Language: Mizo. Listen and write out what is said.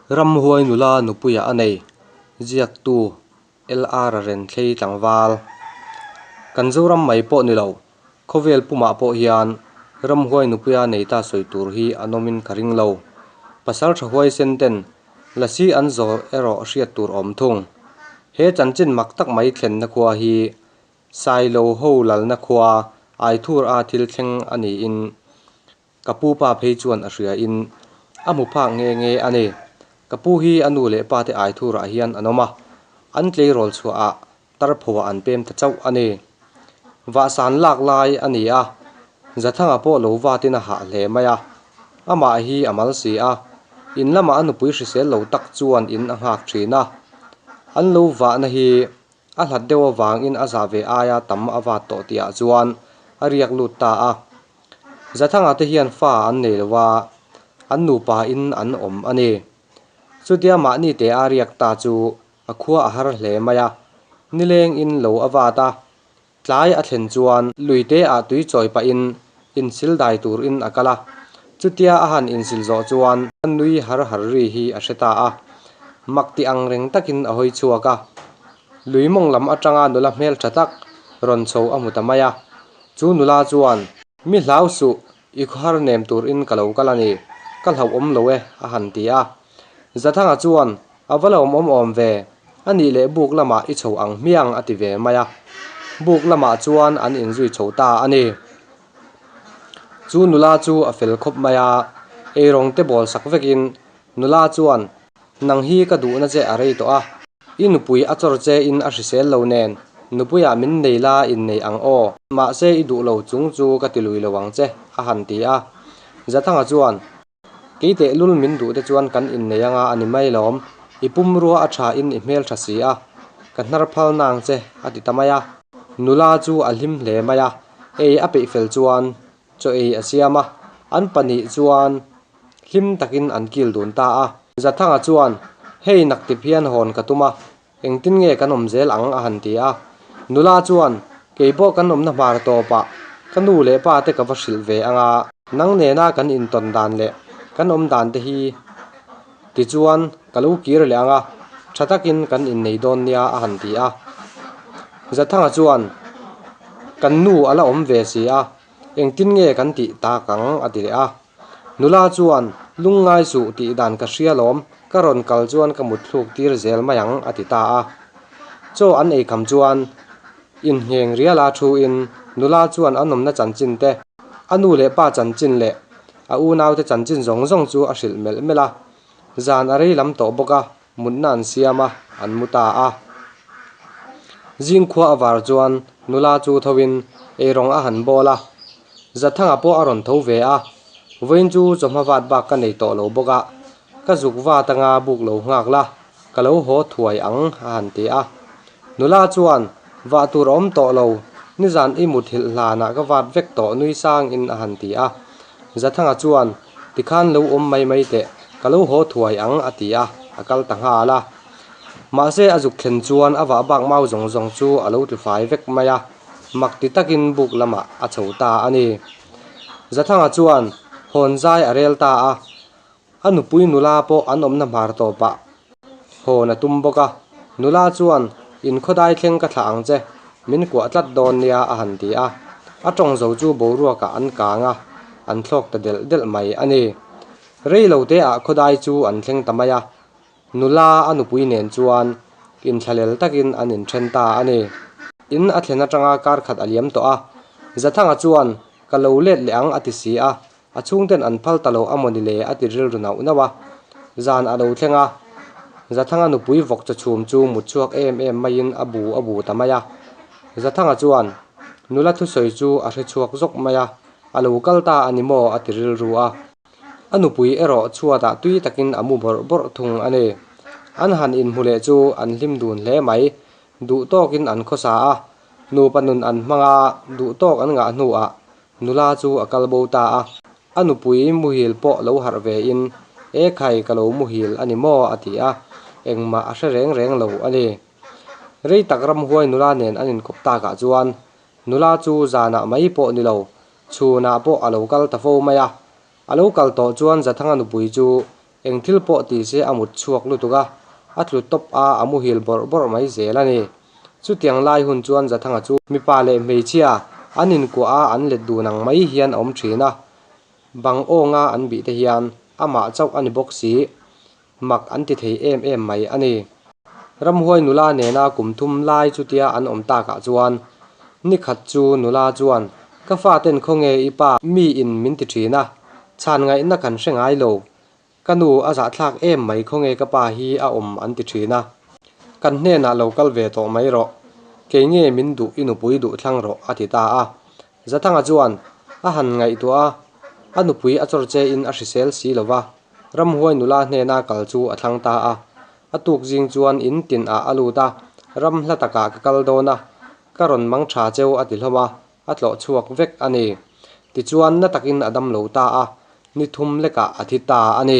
Ramhuai nula nupuia a nei, ziaktu LR Renthlei tlangval. Kan Zoram mai pawh ni lo, khawvel pumah pawh hian ramhuai nupuia nei ta sawi tur hi an awmin ka ring lo. Pasal tha huaisen ten lasi an zawr erawh hriat tur a awm thung. He chanchin mak tak mai thlenna khua hi Sailo ho lalna khua Aithur a thil thleng a niin Ka pu pa phei chuan a hria in a hmu phak nge nge a ni. Ka pu hi a nu leh pa te Aithurah hian an awm a, an tleirawl chhuah ah tarpho ah an pem ta chauh a ni. Vahsan lak lai a ni a, Zathanga pawh lo vat in a hah hle mai a, amah hi a mal si a, in lamah a nupui hrisel lo tak chuan in a nghak thin a, an lo vahna hi A hlat deuh avangin a zah ve aia tam a vat tawh tihah chuan a riak lut ta a. Zathanga te hian fa an nei lo a, an nupa in an awm a ni. Chutia mahni te a riak ta chu a khua a har hle mai a, nileng in lo a vat a, tlai a thlen chuan lui te ah tui chawi pahin insil dai turin a kal a. Chutia a han insil zawh chuan a nui har har ri hi a hre ta a, mak ti ang reng takin a hawi chhuak a. Lui mawng lam atanga nula hmel tha tak rawn chho a hmu ta mai a, chu nula chuan, Mi hlau suh, i khawhar nem turin ka lo kal a ni, ka hlauhawm lo e, a han ti a. Zathanga chuan, A va lo awm awm ve, a nih leh buk lamah i chho ang hmiang a ti ve mai a. Buk lamah chuan an inzui chho ta a ni. Chu nula chu a fel khawp mai a, eirawng te bawl sak vekin nula chuan, Nang hi ka duhna che a rei tawh a, i nupui a chawr che in a hrisel lo nen, nupuiah min nei la innei ang aw, mahse i duh lo chung chu ka ti lui lo ang che, a han ti a. Zathanga chuan, Kei tehlul min duh te chuan kan innei anga a ni mai lawm, i pumrua a tha in i hmel tha si a, ka hnar phal nang che, a ti ta mai a. Nula chu a hlim hle mai a, ei a peih fel chuan chaw ei a siam a, an pahnih chuan hlim takin an kil dun ta a. Zathanga chuan, Hei naktip hian hawn ka tum a, Engtin nge kan awm zel ang a han ti a. Nula chuan, Kei pawh kan awmna hmar tawpah ka nu leh pa te ka va hrilh ve ang a, nang nena kan intawn dan leh kan awm dan te hi tichuan ka lo kir leh ang a, tha takin kan innei dawn nia a han ti a. Zathanga chuan, Kan nu a la awm ve si a, engtin nge kan tih tak ang a ti leh a. Nula chuan, Lungngai suh tih dan ka hria lawm, ka rawn kal chuan ka mut thluk tir zel mai ang, a ti ta a. Chaw an ei kham chuan inhneng riala thuin nula chuan a nawmna chanchin te, a nu leh pa chanchin leh a unaute chanchin zawng zawng chu a hrilh melh melh a. Zan a rei lam tawh bawk a, mutna an siam a, an mu ta a. Zingkhua a var chuan nula chu thoin eirawng a han bawl a, Zathanga pawh a rawn tho ve a, vawiin chu chawhma vat bak ka nei tawh lo bawk a, ka zuk vat anga buk lo nghak la, ka lo haw thuai ang a han ti a. Nula chuan, Vah tur a awm tawh lo, nizan i muthilh hlanah ka vat vek tawh nui sangin a han ti a. Zathanga chuan, Tikhan lo awm mai mai teh, ka lo haw thuai ang a ti a, a kal ta nghal a. Mahse a zuk thlen chuan a vah bak mau zawng zawng chu a lo tlu fai vek mai a, mak ti takin buk lamah a chho ta a ni. Zathanga chuan hawn zai a rel ta a, a nupui nula pawh an awmna hmar tawpah hawn a tum bawk a. Nula chuan, Inkhawdai thleng ka thlah ang che, min kuah tlat dawn nia a han ti a. A tawng zo chu boruakah an kang a, an thlawk ta delh delh mai a ni. Rei lo teah khawdai chu an thleng ta mai a, nula a nupui nen chuan inthlahlel takin an inthen ta a ni. In a thlen atanga kar khat a liam tawh a, Zathanga chuan, Ka lo let leh ang a ti si a, A chhungten an phal ta lo a mawni le a ti rilru nauh nauh a. Zan a lo thleng a, Zathanga nupui vawk chaw chhum chu mut chhuak em em maiin a bu a bu ta mai a. Zathanga chuan nula thusawi chu a hre chhuak zawk mai a, a lo kal ta a ni maw a ti rilru a. A nupui erawh chhuatah tui takin a mu bawrh bawrh thung a ni. An han inhmu leh chu an hlim dun hle mai. Duh tawkin an khawsa a, nupa nun an hmang a, duh tawk an ngah hnuah Nula chu a kal bo ta a, a nupui muhil pawh lo harh ve in, E khai ka lo muhil a ni maw? a ti a, engmah a hre reng reng lo a ni. Rei tak ramhuai nula nen an inkawp takah chuan nula chu zanah mai pawh ni lo, chhunah pawh a lo kal ta fo mai a. A lo kal tawh chuan Zathanga nupui chu Eng thil pawh ti se a mut chhuak lutuk a, a tlu tawp a, a muhil bawrh bawrh mai zel a ni. Chutiang lai hun chuan Zathanga chu mipa leh hmeichhia an inkuah a, an let dun ang mai hian a awm thin a. Bang awnga an bih te hian amah chauh a ni bawk si. Mak an ti thei em em mai a ni. Ramhuai nula nena kum thum lai chutia an awm takah chuan nikhat chu nula chuan ka faten khawnge i pa mi in min ti thin a, chhan ngaihna kan hre ngai lo. Ka nu a zahthlak em mai khawnge ka pa hi a awm an ti thin a. Kan hnenah lo kal ve tawh mai rawh. Kei nge min duh i nupui duh thlang rawh a ti ta a. Zathanga chuan a han ngaihtuah a, a nupui a chawr che in a hrisel si lo va, ramhuai nula hnena kal chu a thlang ta a. A tuk zing chuan in tin ah a lut a, ram hla takah ka kal dawn a, ka rawn mang tha cheu a ti hlawm a, a tlawh chhuak vek a ni. Tichuan na takin a dam lo ta a, ni thum lekah a thi ta a ni.